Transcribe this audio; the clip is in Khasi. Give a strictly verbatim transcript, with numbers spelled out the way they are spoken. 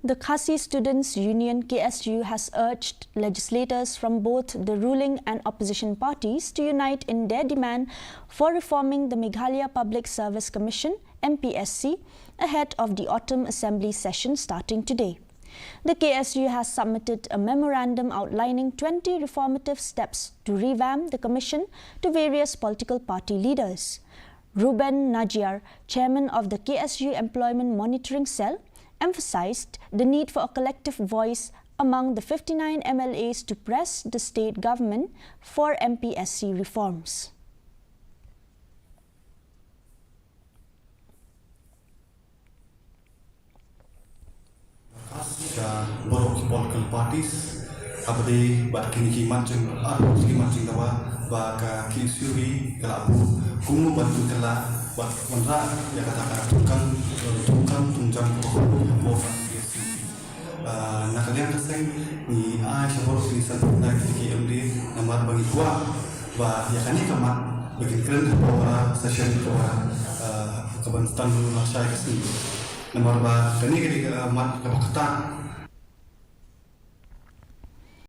The Khasi Students Union, K S U, has urged legislators from both the ruling and opposition parties to unite in their demand for reforming the Meghalaya Public Service Commission, M P S C, ahead of the autumn assembly session starting today. The K S U has submitted a memorandum outlining twenty reformative steps to revamp the commission to various political party leaders. Ruben Najiar, chairman of the K S U Employment Monitoring Cell, emphasized the need for a collective voice among the fifty-nine M L As to press the state government for M P S C reforms. Ka baroh ki political parties, haba dei bad kine ki mat jong, arphew ki mat jong dawa, ba ka K S U B ka la buh kumno ban pynkylla bad wanrah ïa kata ka tungkang, tungkang tungjam ka baroh ka K S U B. Ah, na ka liang ka seng ngi ai sha baroh ki san phew ki M D A namar ba ngi kwah ba ïa kane ka mat ba kin kren hapoh ka session kaba, ah, kaban sdang lashai ka sngi. Namar ba kane ka dei ka mat kaba ktah